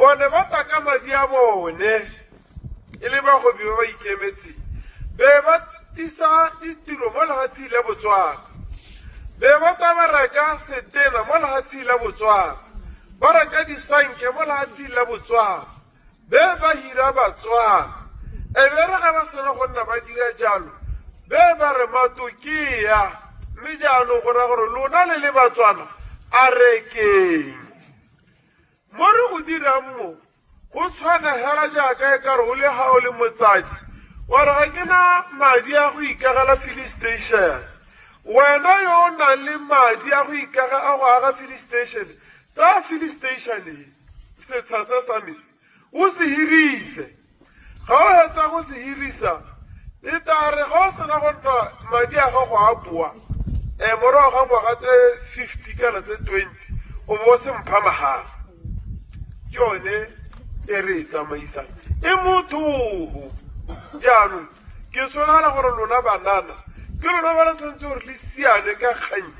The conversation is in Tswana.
Bone ba tla ka madi a bone e le bagwebi ba ba ikemetseng, be ba tisa ditiro mo lehatsheng la Botswana, be ba tla ba reka setena mo lehatsheng la Botswana, ba reka disanke mo lehatsheng la Botswana, be ba hira Batswana. E be re ga ba sena go nna ba dira jalo, be ba re mato ke ya, mme jaanong go raya gore lona le le Batswana a rekeng. Mo re go dirang mo, go tshwana hela jaaka e kare o le ga o le motsadi, wa re ga ke na madi a go ikagela filling station. Wena yo o nang le madi a go ikaga a go aga filling station, tsaya filling station e, setsha se sa me se, o se hirise. Ga o hetsa go se hirisa, e tla re ga o sena go nna madi a gago a boa, um morago ga ngwaga tse 50 kana tse 20, o bo o se mpha mahala. Ke yone e re e tsamaisang e mothogo. Jaanong ke sologela gore lona banana ke lona ba le tshwanetse gore le siane ka kgang.